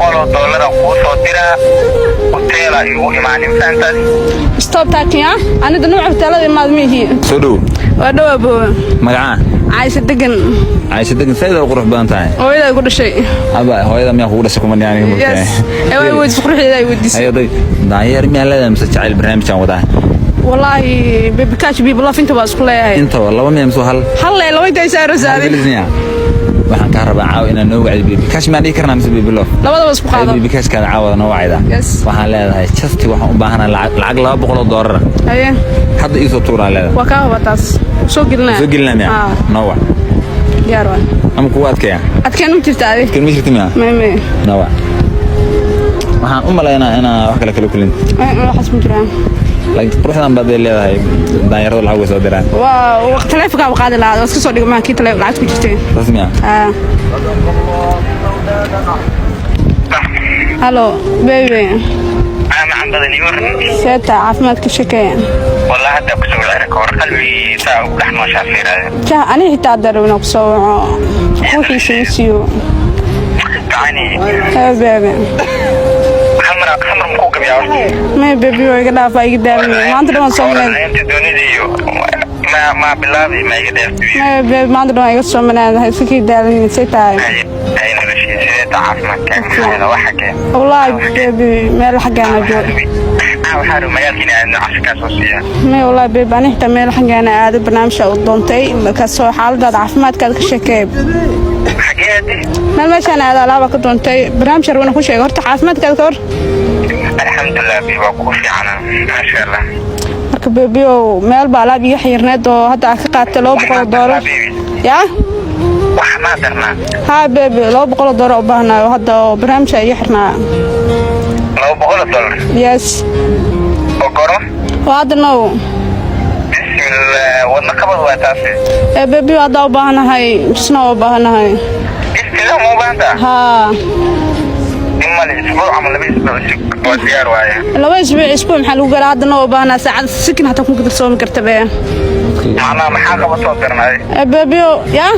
$300 kuu soo diraa, hoteela igu imaanin, fahantaas? Stop talking. Ah, anida nuuca hoteelada imaad miihi. Soo dhow. Waa dhow, aboowe. Magacaa? Caysha Degan. Caysha Degan, sayd u qurux badan tahay. Hooyada igu dhashay. Aba, hooyada miyaa kugu dhashay? Kuma aniga. Yes, ee way weydis, quruxdeeda ay weydiisay. Ayo day, daanyeer miyaa leedahay mise jacayl? Barnaamijkan wadaa. Wallaahi, baby cash, baby love, inta waa isku leeyahay. Intaba laba miyaa mise hal? Hal lee, laba intay saaro. Bilisniya waxaan kaa rabaa caawa inaan noo wacdo. Baby cash maan dhihi karnaa mise baby love? Labadaba isku qaado. Baby cash kaada caawada noo wacayda. Yes. Waxaan leedahay, just waxaan u baahanahay lacag $200. Haye. Hadda iisoo tuuraa leedahay. Waa kaa huba taas, soo gelinaya. Soo gelinaa miya? Aa. Noo wac. Diyaar waay. Ama kugu adkeeya? Adkeen ma jirta adi. Kan ma jirta miya? May. Noo wac. Waxaan u malaynaa inaa wax kale kala kulin. Waxaas ma jiraan. Laakiin quruxdan baad leedahay, daanyarada lacag way soo diraan. Waa taleefonkaa qaadi lahaa, waa iska soo dhigo maa kii tale lacag ku jirtay. Saas miya? Aa. Halo, baby. Macan badan, ii waran. Seeta, caafimaadka shekeeya. Wallah, hadda kusoo wacira ka hor, qalbigii saa ugu dhex nooshaa fiiraya. Jah, aniga xitaa hadda rabin inaan kusoo waco, ruuxiisa ma siiyo. Gacani. Hee, baby. Xamar, xamar makuu gabiyaa horta? May, baby, waa iga dhaafa, iga daalin, maanta dhan waan soo maneed. Inta doonida iyo ma bilaabi, ma iga dheertay. May, baby, maanta dhan waa iga soo maneed, iska kii daalin. Say tahay? Hay, noloshii sidee taa? Caafimaadkaaga maxaa wax xagee? Wallaahi, baby, meel xaggaana joog. Waxaa raba magaalkiina aadno, casho kaa soo siiya. May, wallaahi, baby, ani xitaa meel xaggaana aado, barnaamijka u doontay markaasoo xaaladaada caafimaadkaada ka sheekeey. Xagee aadey? Meel meeshaan aada, alaaba ka doontay, barnaamij rabana ku sheega. Horta caafimaadkaada ka hor. Alxamdulilah, bi waa kugu fiicana, maasha Allah. Marka, babyow, meel baa alaab iga xayirneed oo hadda aan ka qaatay $200 yaa. Wax maa darnaa? Haa, baby, $200 u baahnayo hadda oo barnaamijka iga xirnaa. $200? Yes. Oo goorma? Oo hadda now. Bismillah, wadna qabad waa taasi. Ee, baby, hadda u baahanahay, jisna u baahanahay. Bismillah, ma u baahantaa? Haa. In male isbuuc ama 2 isbuuc sug, waa diyaar waaye. 2 isbuuc, isbuuc maxaa lagu galaa? Hadda noo u baahnaa, saacad sikin hataa kuma kadarsoomi karta be. Macnaha maxaa qabatoo darnaaday? Ee, babyo, yaa.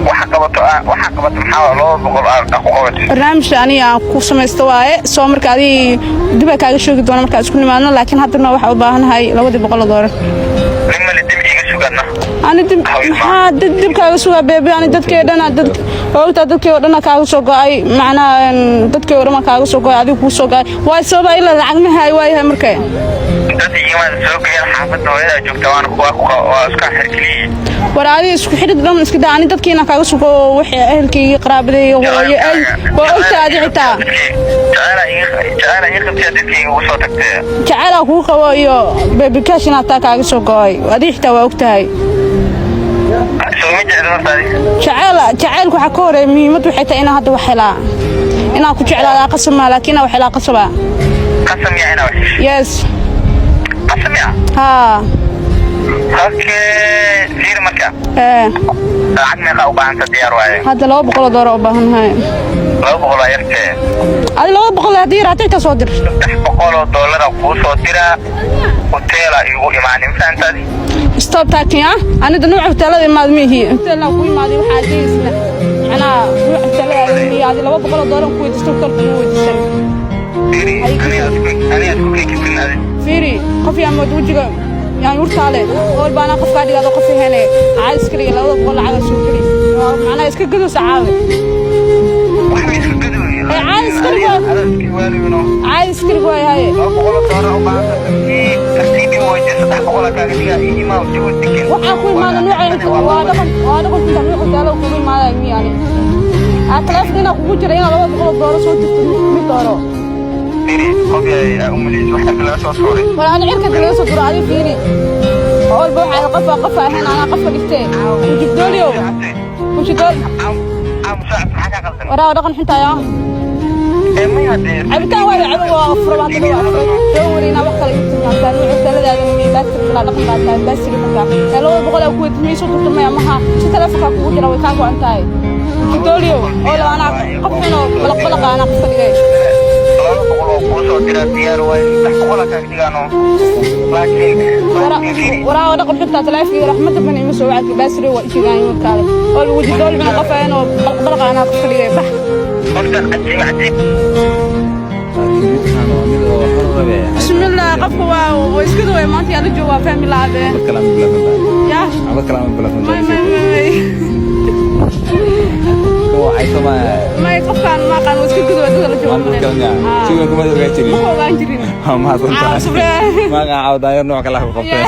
Waxa qabato waxa qabato maxaa 200 aa ku qabatay? Barnaamijka aniga aan ku samaysto waaye, soo marka adii dib kaaga sheegi doona markaa isku nimaadno, laakiin haddana waxaa u baahanahay $200. Nin male, dib iiga sugadna. Ani dib maxaa dib dib kaaga sugaa, baby? Ani dadkii dhan, dad ogtaa, dadkii oo dhan kaaga soo go'ay, macnaha dadkii oo dhan kaaga soo go'ay, adiga kuu soo go'ay waay. Sababa ilaa lacag ma hayo waayahay markay. Dad iimaada soo geeyaan, xaafadda hooyadaa joogta, waana waa iska xirkeliyey. War, adiga isku xidhid dhan iska daa, ani dadkiina kaaga sugo, wixii ehelkayga, qaraabadayga, hooyo ay waa ogtaa adi xitaa. Jaceyla ii qabtay, dadkayga ugu soo tagtee. Jaceylaa kugu qabo iyo baby cash in hataa kaaga soo go'ay, adiga xitaa waa ogtahay. Soo ma jeclin horta adiga? Jaceyl, jaceylku waxaa ka horeeya muhiimad, waxay tahay inaan hadda wax helaa. Inaan ku jeclaadaa qasab maa, laakiin inaan wax helaa qasaba. Qasam yaa inaa wax hesho? Yes. Qasam yaa? Haa. Okay, fiiri marka. Ee. Lacag meeqa u baahanta? Diyaar waaye. Hadda $200 u baahannahay. 200 waa yartee. Adi 200 haddii yaraato intaa soo dir. $300 kuu soo diraa, hoteela igu imaanin, fahantaadi? Stop talking. Ah, anida nuuca hoteelada imaad miihi, hoteelna ku imaaday waxaa geysna, macnaha nuuca hoteelada miihi. Adi $200 ku weydiisto, hoteelka kuma weydiisan. Fiiri, aniga isku kikifin adi. Fiiri, qof yaa mood wejiga yaan urtaale ool baana qofkaa dhigaado, qof ahene caadi iska dhiga, 200 lacagaa soo geli, macnaha iska gadoosa caawi. Waxba iska gadoy. Ee, caadi iska dhig waay. Iska waalibino. Caadi iska dhig waay, haye. $200 u baahanta, tartiib tartiib ii weydiiyo, 300 kaaga dhigaa, ii imaa jawi degan. Waxaa ku imaada nuuca waa dhaqan, waa dhaqan kunta nuuca hoteelada kugu imaadaya miyaani aa taleefon inaa kugu jira inaa $200 soo dirto mid dooro. Fiiri, qof yaa umaliis wax laga soo tuuray. War, ani cirka laga soo duro, adi fiiri, walba waxaa qof qof ahayn anaa qofka dhigtee wujigdooliyow wujidool. Waraa, dhaqan xuntaaya. Cabitaan waa cabo, waa furo, hadda waa furay, doo wareynaa wax kale igu tilmaamtaa nuuca hoteeladaada mi baasir bilaa dhaqan baa tahay, baasiri. Markaa ee 200 aa ku weydiis miyay soo turto? Maya, maha si taleefonkaa kugu jira, way kaa go'an tahay, wujigdooliyow oo laba anaa qof xunoo balaq balaqa anaa qofka dhigay. 200 oo kuu soo diraa, diyaar waaye, 300 kaaga dhigaano, laakiin Waraa, dhaqan xuntaa, taleefonka raxmadda ban ima soo wacadka baasiri waa ijigaan markaale oo wujidool xuna qof ahayn oo balaq balaqa anaa qofka dhigay, bax. Qofkan cajiib cajiib. Laakiin midkaan waa mid oo xor rabe. Bismillah, qofka waa isku duway maanta, yaa la jooga, waa fahmi lahaadee. Dad kale ama bilaafan. Ya. Dad kale ama bilaafan. May, may, may, may. Kuwa caytama. May, qofkaan ma aqaan, waa iska guduway dadka la jooga. Waan dadka miyaa? Si weyn kuma ogaan jirin. Ma ogaan jirin. Waa mahadsan Caawa tahay. subre. Magaca caawa daanyeer nooc kale ah ku qabtay.